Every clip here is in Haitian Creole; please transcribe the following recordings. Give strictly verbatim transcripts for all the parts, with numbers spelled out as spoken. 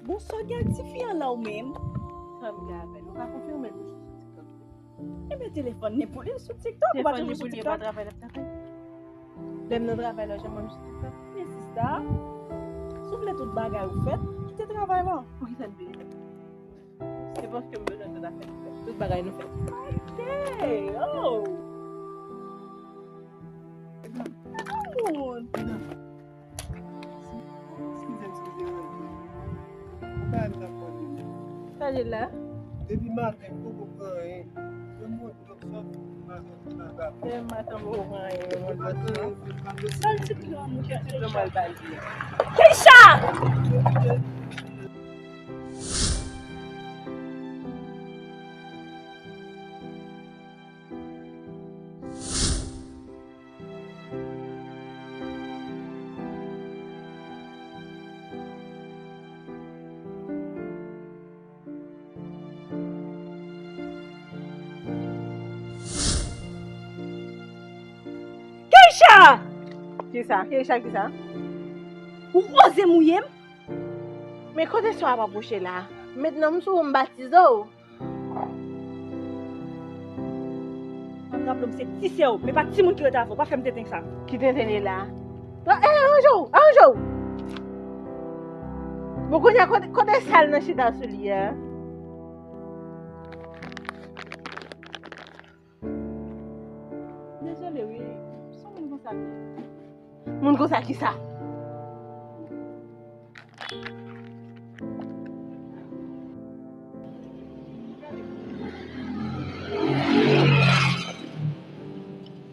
Bon, sa w gen ak tifi an la w menm? Sa m gen avè l? Ou pa konfime l toujou sou TikTok? Ebyen, telefòn li pou li sou TikTok, ou pa toujou sou TikTok? Telefòn li pou li, e pa travay l ap travay. Lè m nan travay la, janm wè m sou TikTok? Men sista, si w vle tout bagay ou fèt, kite travay la. Poukisa n vle fèt? Se paske m bezwen tout afè nou fèt. Tout bagay nou fèt. Hey, oh! Moun! Eskize m, eskize m. Ou pa al nan kò li. Sa l ye la? Depi maten, m poko pran anyen. Mwen mwen dòk sòt maten, maten. Depi maten, m poko pran anyen, mwen mwen dòk sòt. Sa l ti pran, mwen chèche. Keisha! Keisha! Kisa? Keisha, kisa? Ou oze mouye m? Men kote swa ap apwoche la? Met nan m sou ou, m batize w. Mwen raple w, m se ti sè w, men pa timoun ki rete avè w, pa fè m tenten sa. Ki tenten li la? Bon, eh, aranje w, aranje w. Bon, kounye a, kote, kote sal nan chita sou li a? Dezole, wi. Se yon moun konsa li ye. Moun konsa kisa?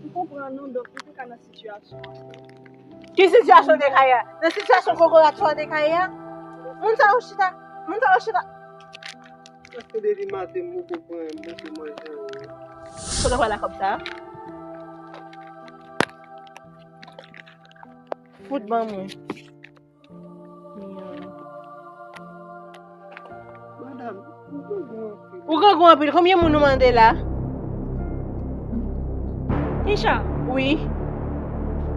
M konprann ou, donk, ou te ka nan sitiyasyon an. Ki sitiyasyon te ka ye a? Nan sitiyasyon kokorat sa w te ka ye a? Moun sa yo chita, moun sa yo chita. Paske depi maten, m poko pran, m poko manje anyen. Kote w pral ak kòb sa a? Fout ban mwen. Madanm, ou grangou anpil. Ou grangou anpil. Konbyen moun ou mande la? Keisha. Wi.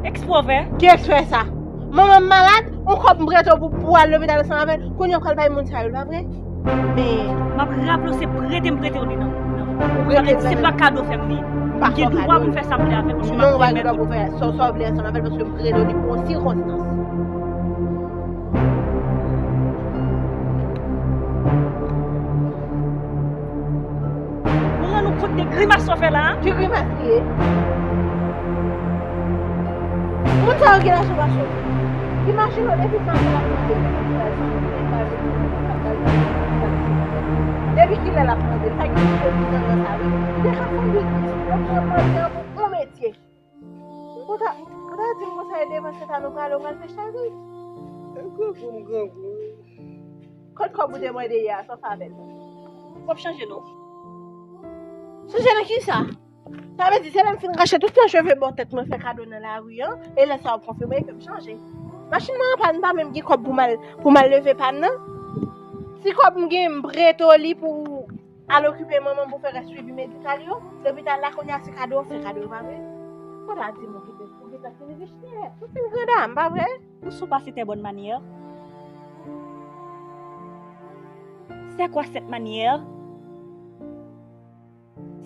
Eksprè w fè? Ki eksprè sa? Manman m malad, on kòb m prete w pou, pou al lopital ansanm avè l. Kounye a w pral bay moun sa yo, pa vre? Men m ap raple w, se prete m prete w li nan. Ou prete m li. Sa vle di se pa kado w fè m li. M gen dwa pou m fè sa m vle avè l, paske m ap remèt ou. Non, ou pa gen dwa pou w fè sa, sa w vle ansanm avè l, paske m prete w li pou yon sikonstans. Ou rann ou kont de grimas w fè la a? Ki grimas li ye? Moun sa yo gen lajan pa chòt. Imajine w depi maten l ap mande pou l fè sa, pou l fè sa. Depi kilè l ap mande? Li pa gen moun ki nan sa wi. Li te ka fè yon biznis, li te ka mande yon metye. Ou ta, ou ta di m konsa e devan se ta nou prale, ou pral fè chagrin. E grangou m grangou. Kot kòb ou te mande yè a, sa w fè avè l? W ap chanje non. Chanje nan kisa? Sa vle di se lè m fin rache tout tan cheve bò tèt mwen fè kado nan lari an, e lè sa w ap konfime ke m chanje. Machin mwen an pàn, m pa menm gen kòb pou m al, pou m al leve pàn nan. Si kòb m gen, m prete w li pou al okipe manman m pou fè rès swivi medikal yo. Lopital la kounye a se kado w fè kado yo, pa vre? Fò ta di m ou gentan, ou gentan fin rich nèt, ou fin gran dam, pa vre? Ou sou pa se tè bòn manyè. C'est quoi cette manière?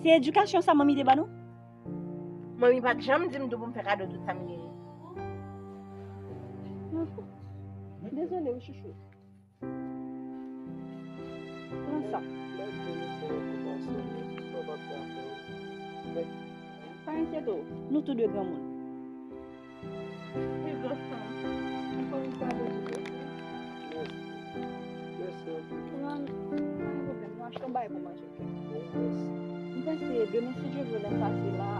Se edikasyon sa manmi te ban nou? Manmi pa t janm di m tou pou m fè kado tout sa m genyen. Dezole wi chouchou. Pran sa. Pa enkyete w, nou tou de granmoun. Wi, gran frè m. Ankò yon kado tou. Mèsi. Mèsi anpil. Pran, pa gen pwoblèm, nou achte yon bagay pou manje, oke? Wi, mèsi. M panse demen, si Dye vle, lè m pase la,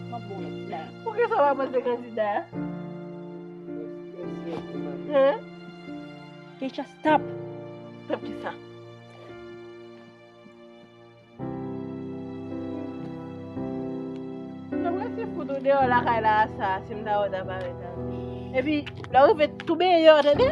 m ap ba w yon ti bagay. Poukisa w pa panse kandida a? Mèsi, mèsi anpil, madanm. Hein? Keisha, stop! Stop kisa? Mwen prèske fout ou deyò lakay la a sa, si m ta wè w ta parèt la. Epi, lè w rive, tou benyen deyò, tande?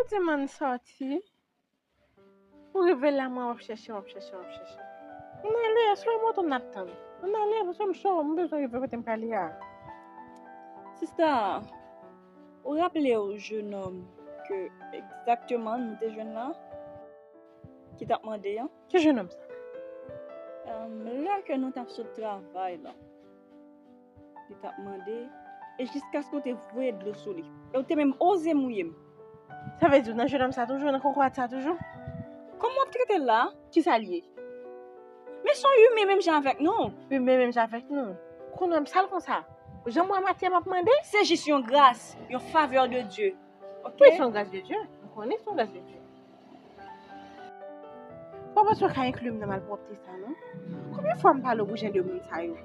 Ti man sòti. Ou rive la, mwen w ap chèche, w ap chèche, w ap chèche. Ann ale, se yon moto n ap tann. Ann ale, paske m cho, m bezwen rive kote m prale a. Sista, ou raple w jenòm ke egzakteman nou te jwenn la, ki t ap mande an? Ki jenòm sa? Em, lè ke nou t ap sot travay la, li t ap mande, e jiskaske w te voye dlo sou li. E w te menm oze mouye m. Sa vle di w nan jenòm sa toujou, nan kokorat sa toujou? Kòman w ap trete l la? Kisa l ye? Men se yon imen menm jan avèk nou. Imen menm jan avèk nou? Kounye a m sal konsa. Jan mwen maten m ap mande? Se jis yon gras, yon favè de Dye. Ok? Wi, se yon gras de Dye. M konnen se yon gras de Dye. Ou pa panse w ka enkli m nan malpwòpte sa, non? Konbyen fwa m pale w pou jan de moun sa yo?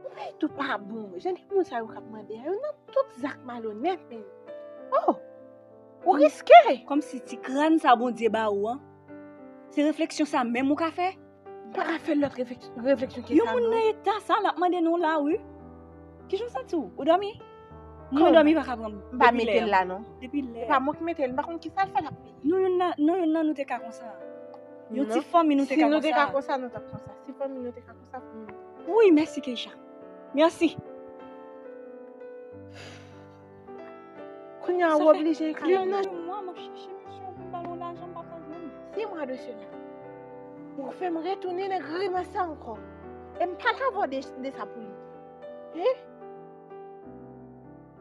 Ou wè, tout pa bon. Jan de moun sa yo k ap mande a, yo nan tout zak malonèt, men. Oh! Ou riske! Kòmsi ti kràn sa Bondye ba ou an, se refleksyon sa menm ou ka fè? M pa ka fè lòt refleks-, refleksyon ke sa, non. Yon moun nan eta sa, l ap mande nou la, wi. Kijan w santi w? Ou dòmi? Mwen dòmi pa ka pran m. M pa mete l la, non. Depi lè. E pa mwen ki mete l, m pa konn kisa l fè l ap peye. Nou youn nan, nou youn nan, nou te ka konsa. Yon ti fanmi nou te ka konsa. Si nou te ka konsa, nou t ap konsa. Si fanmi nou te ka konsa, fanmi nou. Wi, mèsi, Keisha. Mèsi. Kounye a, ou oblije enkli m nan. Mwa, m ap chèche misyon pou m ba l yon lajan, m pa ka jwenn. Six mois de cela. Ou fè m retounen nan grimas sa ankò. E m pa t avè w de, de sa pou li. Hein?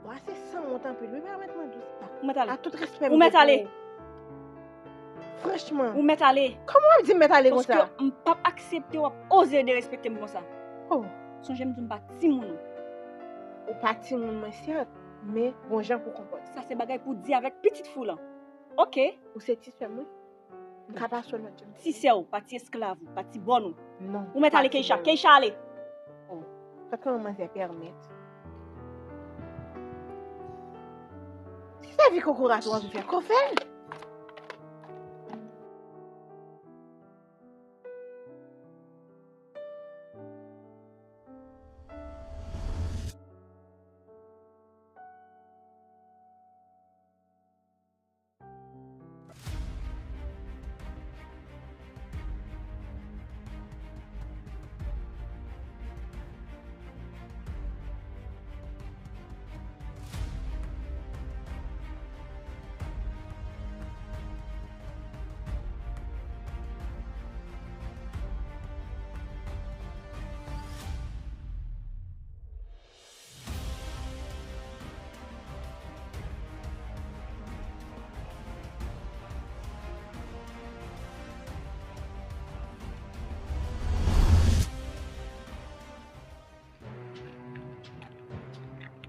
Ou ase sanwont anpil, wi, pèmèt mwen di w sa. Ou mèt ale. A tout respè m gen pou ou. Ou mèt ale. Franchman. Ou mèt ale. Kòman w ap di m mèt ale konsa? Paske m p ap aksepte w ap oze derespekte m konsa. Oh. Sonje m di w m pa timoun ou. Ou pa timoun mwen, sèt, men gon jan pou w konprann. Sa se bagay pou w di avèk pitit fi w lan. Ok. Ou se ti sè m, wi. M ka pase w lòt jan. Ti sè w, pa ti esklav ou, pa ti bòn ou. Non. Ou mèt ale, Keisha. Keisha, ale. Oh. Fè kòman manzè pèmèt. Se sèvi kokorat ou anvi fè, ko fè l.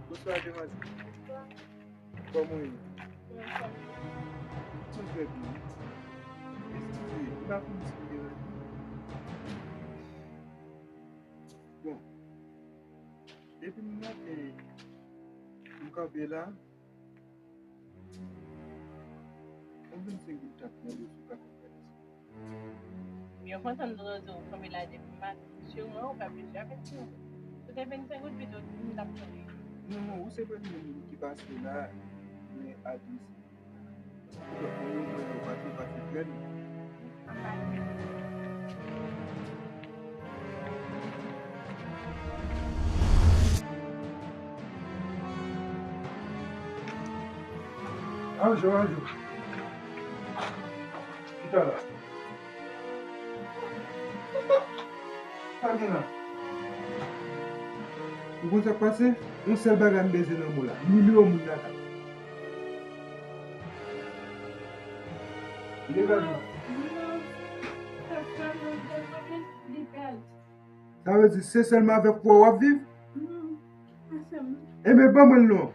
Bonswa, demwazèl. Bonswa. Kòman w ye? Mwen anfòm. Tout trè byen. Eskize, m pa konn si m deranje w. Bon. Depi m maten, m kanpe la. Yon vennsenk goud t ap mande sou ka konprann sa. M byen kontan tande w di w kanpe la depi maten. Siman, ou pa bezwen vennsenk goud. Si w te vennsenk goud pito, m t ap tande. Non, non, ou se premye moun ki pase la, men adrese. Ou mwen, ou pase, pase trè byen. Anjou, anjou. Chita la. Sa gen la? Ou konn sa k pase? Yon sèl bagay m bezwen nan men w la. Nimewo moun nan ka. Li te pèdi. Sa vle di se sèlman avèk ou w ap viv? Enben, ban mwen l non.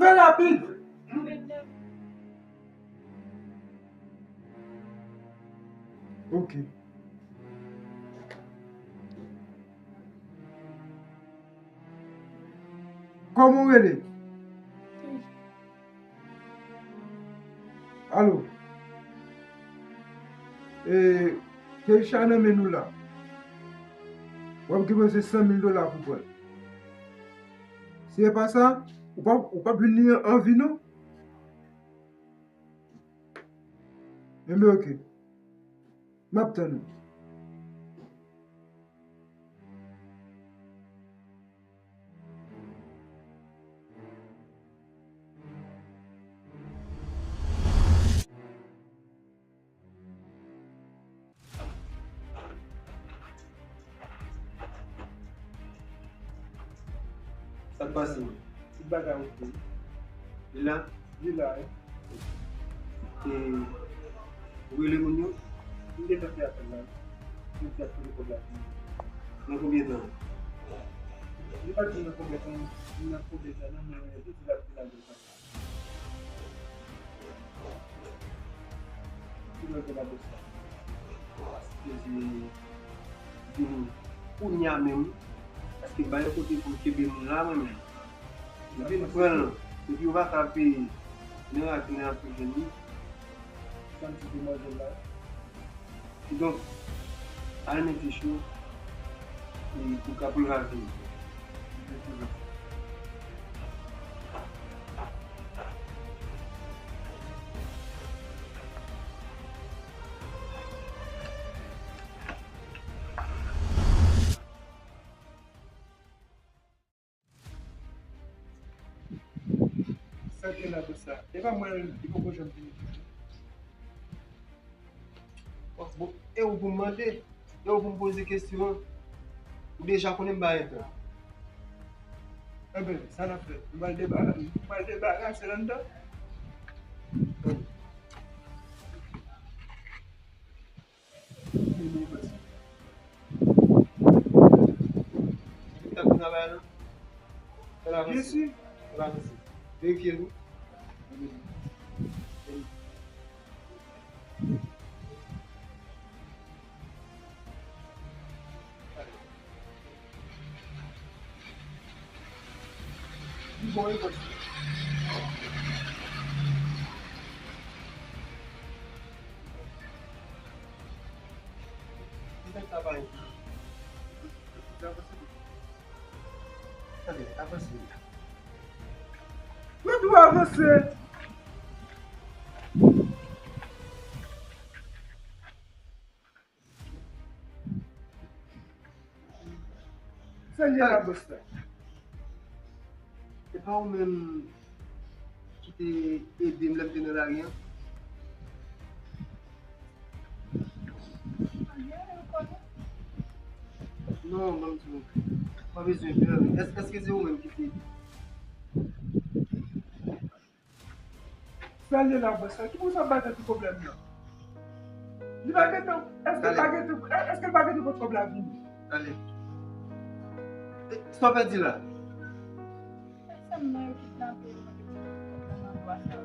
Fè rapid! Ok. Kòman w rele? Alo? E, Keisha nan men nou la. W ap gen bezwen san mil dola pou pran l. Si e pa sa, Ou p ap, ou p ap vin li an, an vi non. Enben, oke. M ap tann ou. Sa k pase? Tout bagay oke. Li la? Li la, wi. E, ou rele moun yo? M gentan fè apèl la. M te ap fè kòb la. Nan konbyen tan? Li pa di nan konbyen tan, nan konbyen tan, non, men li di l ap vin la. Ki lè w te la bòs la? Paske se vini kounye a menm. Paske ba yo kote pou m kenbe moun la, mwen menm. Yo vin pran l, epi yo pa ka peye. Nan rafi nan ap jwenn li. Sa m di demwazèl la. Kidonk, al mete cho, e pou ka pou l ka vini. Sa te la pou sa. E pa mwen, li poko janm vini toujou. Bon, e ou pou m mande, e ou pou m poze kesyon an. Ou deja konnen m pa gen tan. Enben, sa n ap fè? M pral deba-, m pral debarase l anndan. Li t ap travay la? Fè l avanse. Byen si. Fè l avanse. Verifye l wi. Li bon, li bon. Li fè travay. Tande, avanse. Mwen dwe avanse. Sa l ye la, bòs la? Se pa ou menm ki te ede m lè m te nan lari an? Non, ban m di w, pa bezwen pè. Èske, èske se ou menm ki te Sa l ye la, bòs la? Ki pou sa bagay pou pwoblèm nan? Li pa gentan, èske l pa gentan, èske l pa gentan pot kòb la vini? Talè. E, sa w pèdi la? Sè m nan yo kidnape yo, mande pou kòb la nan bwa sa.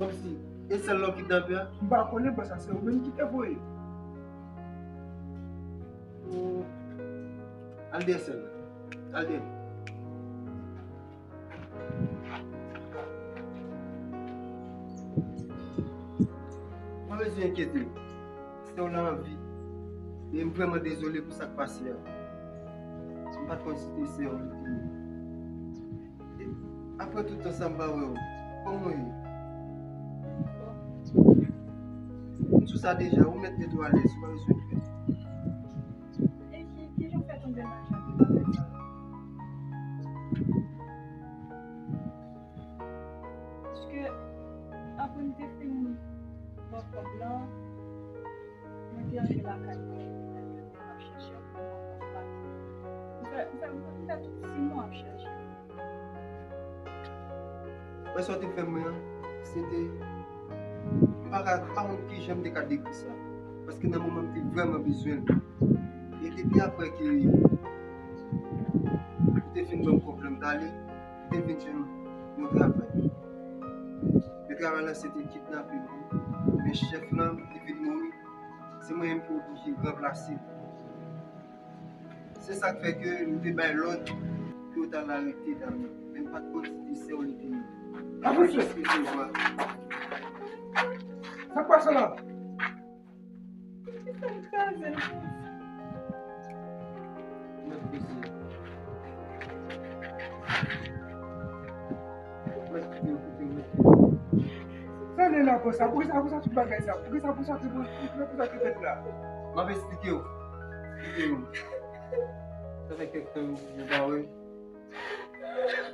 Kòmsi, e sè l la w kidnape a? M pa konnen, bòs la, se ou menm ki te voye. Al dèyè sè l la. Al dèyè. Mwen bezwen enkyete. Sè w la an vi. E m vrèman dezole pou sa k pase a. M pa t konn si te sè w li te ye. E apre tout tan sa m pa wè w, kòman w ye? M sou sa deja, ou mèt mete w alèz, ou pa bezwen pè. E ki, ki jan w fè tonbe nan jan de bagay sa yo? Paske apre m te fin ba w kòb lan, mwen te antre lakay mwen, epi m ap chèche w pou mwen konstati. M fè, m fè, m fè tout sis mwa ap chèche. Wè sa w te fè mwen an, se te, m pa ka, m pa konn kijan m te ka dekri sa. Paske nan moman m te vrèman bezwen l. E depi apre ke ou te fin ban m kòb lan, m t ale, m te vin jwenn yon travay. Men travay la se te kidnape moun. Men chèf lan, li vin mouri. Se mwen menm ki oblije ranplase l. Se sa k fè ke nou te bay lòd pou yo t al arete dam nan. Men m pa t konn si te sè w li te ye. Avanse! Jis resevwa. Sa k pase la? Kisa m kraze l konsa? Mèt mesye. Lè la konsa, poukisa, poukisa tout bagay sa? Poukisa, poukisa tout, poukisa tout fèt la? M ap esplike w. Esplike w. Sa fè kèk tan yo, yo pa wè.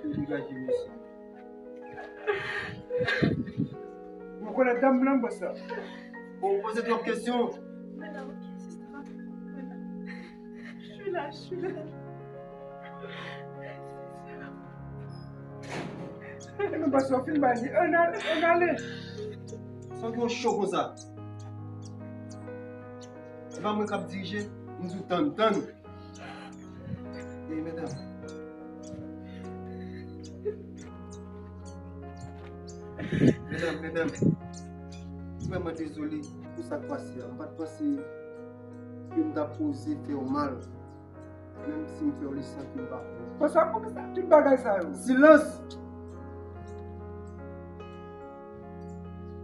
Yo degaje mesye. Ou konèt dam nan, bòs la? Bon, poze twòp kesyon. Mwen la, ok, sista. Mwen la. Je suis là, je suis là. E nou pase yon fil ba li. Ann al-, ann ale. Sa w gen yon cho konsa? Se pa mwen k ap dirije? M di w tann, tann. E medam. Medam, medam. M vrèman dezole pou sa k pase a. M pa t panse ke m t ap oze fè w mal. Menm si m fè w leson ke m pa fè. Konsa, poukisa tout bagay sa yo? Silans!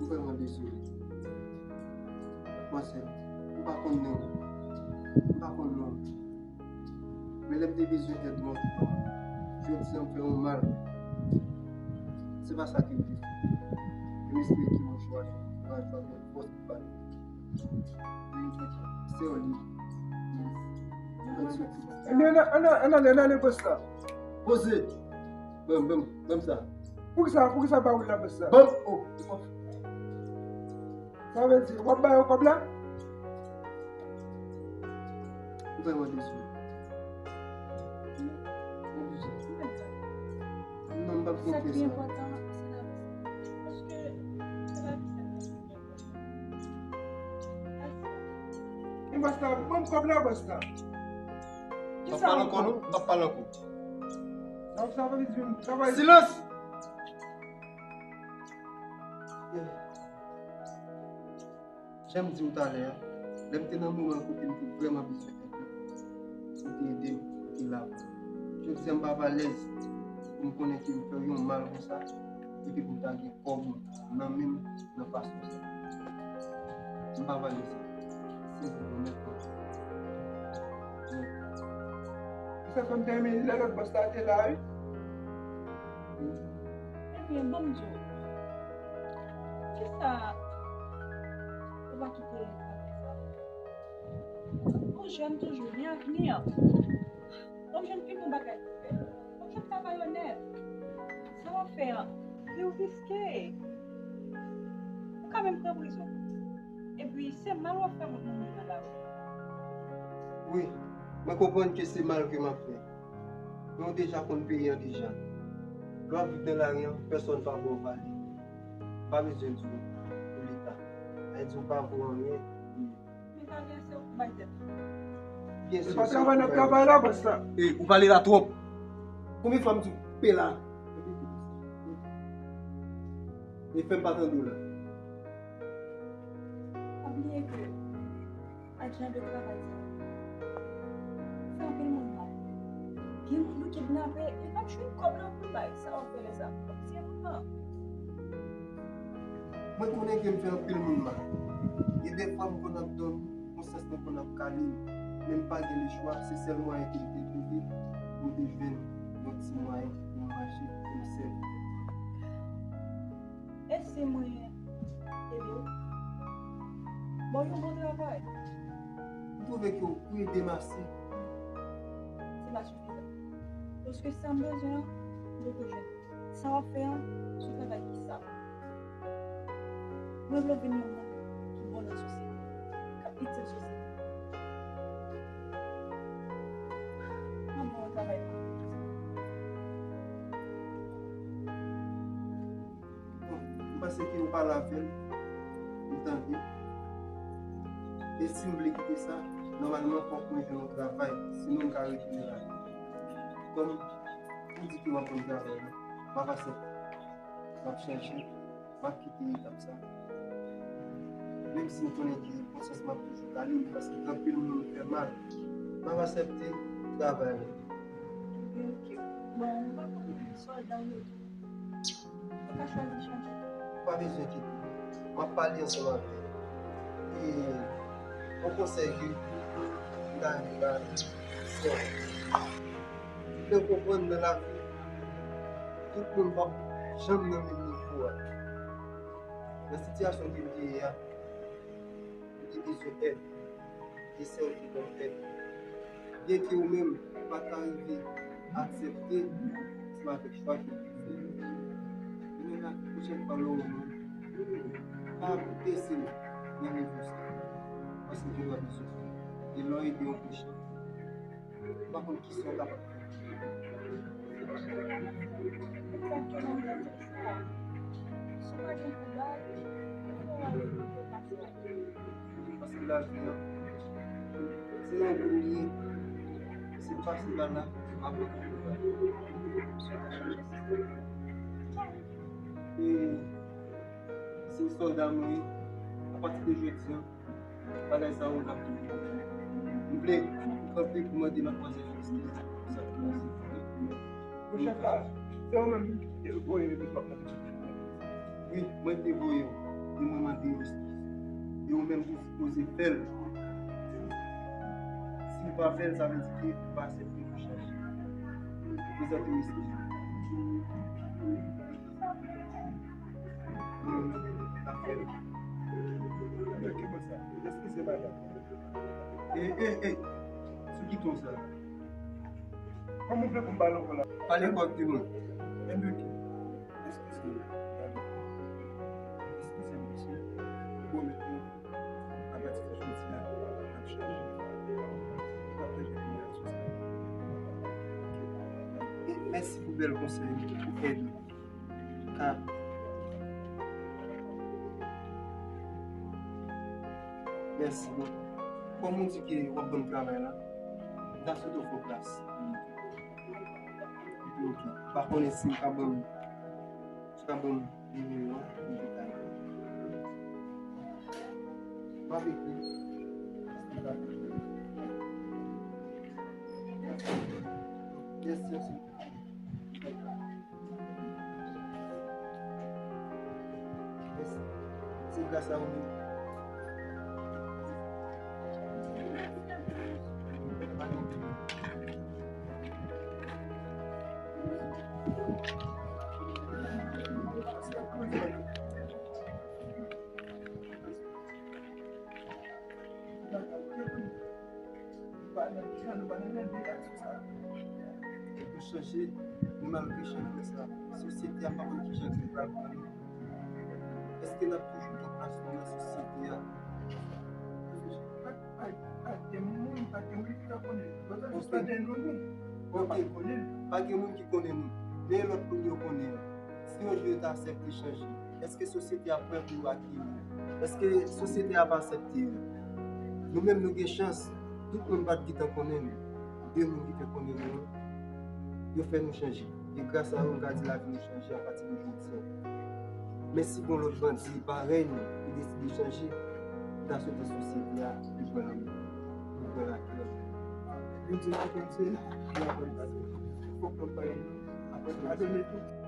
M vrèman dezole. Manzè, m pa konn non w. M pa konn non w. Men lè m te bezwen èd mwen, jodi a m fè w mal. Se pa sa ke m te fè. M espere ke yon jou w a jwenn kouraj, w a jwenn fòs pou pale. Se yon li. Ebyen, ann, ann, ann ale, ann ale, bòs la. Poze. Ban m, ban m, ban m sa. Poukisa, poukisa pa ou la, bòs la? Ban m, oh. Sa vle di, w ap ba yo kòb la? M vrèman dezole. M oblije. Non, m p ap konn fè sa. Sa ki enpòtan, se lavi. Paske se lavi sèlman ki pi enpòtan. Mèsi. E bòs la, ban m kòb la, bòs la. M p ap pale ankò, non. M p ap pale ankò. Sa, sa vle di, travay. Silans! Jan m di w talè a, lè m te nan moman kote m te vrèman bezwen èd ou, ou te ede m, ou te la pou mwen. Jodi a m p ap alèz pou m konnen ke m fè w yon mal konsa, epi pou m ta gen kòb ou nan men m nan fason sa. M p ap alèz. Silvouplè, mèt mwen. Mèt. Sa fè m te renmen lè lòt bòs la te la, wi. Ebyen, ban m di w. Kisa ou pa kite travay sa? Ou jèn toujou, gen avni. W ap jwenn pi bon bagay pou fè. W ap jwenn travay onèt. Sa w ap fè an, li riske. Ou ka menm pran prizon. Epi, se mal w ap fè moun nan lari. Wi, mwen konprann ke se mal ke m ap fè. Men w deja konn peyi an deja. Lè w ap viv nan lari an, pèsonn pa ba w vale. Pa bezwen di w pou Leta. Sa vle di w pa vo anyen pou yo. Leta gen se ou bay tèt. Byen si. Se pa travay n ap travay la, bòs la. E, ou pale la twòp. Konbyen fwa m di w pe la? E fè m pa tande w la. Pa bliye ke ak jan de travay sa, fè anpil moun mal. Gen moun yo kidnape, yo p ap jwenn kòb lan pou bay. Sa w ap fè lè sa? W ap tiye moun nan. Mwen konnen ke m fè anpil moun mal. Gen dèfwa m konn ap dòmi, konsyans mwen konn ap kale m. Men m pa gen lechwa, se sèl mwayen ke m te twouve pou m te jwenn yon ti mwayen pou m manje, pou m sèvi tèt mwen. Èske se mwen ede w? Bon, yon bon travay. M twouve ke w ede m ase. Se pa sifizan. Paske sa m bezwen an, m poko jwenn. Sa w ap fè an, se yon travay ki sal. Mwen vle w vin yon moun ki bon nan sosyete, k ap itil sosyete. M ap ba w yon travay pa m. Bon, m panse ke ou pale avè l, m tande. E si m vle kite sa, nòmalman fòk mwen jwenn yon travay, sinon m ka retounen lakay. Kòm ou di ke w ap ban m travay la, m ap aksepte. M ap chèche, m ap kite etap sa. Menm si m konnen ke konsyans m ap toujou kale m, paske gen anpil moun m fè mal, m ap aksepte travay la. Ok, ok. Bon, m pa konnen sòlda ou yo tou. Ou ka chwazi chanje. Ou pa bezwen kite. M ap pale ansanm avè l. E yon konsèy ke m ta renmen ba l, se fè w konprann nan lavi, tout moun p ap janm nan menm nivo a. Nan sitiyasyon ke m te ye a, m te bezwen èd, e sèvi kòm èd. Byenke ou menm ou pa ta rive aksepte, se pa avèk chwa ke w te fè. Men la pwochèn fwa lè w wè mwen, pa blese m nan nivo sa, paske gen dwa te soufri. E lè w ede yon pwochen, ou pa konn kisa w kapab fè. Egzakteman, mwen te di sa. Si w pa gen pou bay, fò w ale pou pase. Paske lavi an, se yon gout li ye. Se pase pa la, apre pou bay. E se sòlda mwen ye. Apati de jodi an, bagay sa yo n ap toujou. M vle kanpe pou mande madmwazèl eskiz pou sa ki pase. Monchè Fab, se ou menm ki te voye m epi w ap mande m eskiz. Wi, mwen te voye w e mwen mande w eskiz. E ou menm tou sipoze fè l. Si w pa fè l, sa vle di ke ou pa aksepte pou chanje. Prezante w eskiz ou. Hum, afè. Eskize madanm. E, e, e, sou ki ton sa? Kòman w vle pou m pale ankò la? Pale kòrèkteman. Enben, eskize. Eskize m, mesye. Bon, men, apati de jodi a, n ap chanje. N ap chanje relasyon sa. E mèsi pou bèl konsèy, pou èd ou. Ka. Mèsi, bon. Kòm ou di ke w ap ban m travay la, m ta swete w fè w plas. Epi, ok. M pa konnen si w ka ban m, si w ka ban m nimewo a, m te ka. M ap ekri. Mèsi, mèsi. Se gras a ou menm. Nou pa nan jan, nou pa nan menm relasyon sa. Fòk nou chanje, nou malgre chanje sa. Sosyete a pa konn kijan li pral pran nou. Èske n ap toujou gen plas nou nan sosyete a? Pa, pa, pa gen moun, pa gen moun ki ka konnen. Paske jis pa gen nou, nou pa konnen. Pa gen moun ki konnen nou. Men lòt moun yo konnen nou. Si yon jou yo ta aksepte chanje, èske sosyete a prè pou yo akeyi yo? Èske sosyete a ap aksepte yo? Nou menm nou gen chans, tout moun pa t gentan konnen nou. De moun ki te konnen nou an, yo fè nou chanje. E gras a yo, m ka di lavi nou chanje apati de jodi an. Men si gen lòt bandi parèy nou ki deside chanje, m ta swete sosyete a li pran lanmou, li pran lakè. Yo di nou kòmsi nou aprann pase. Fòk nou pale, aprann padone tou.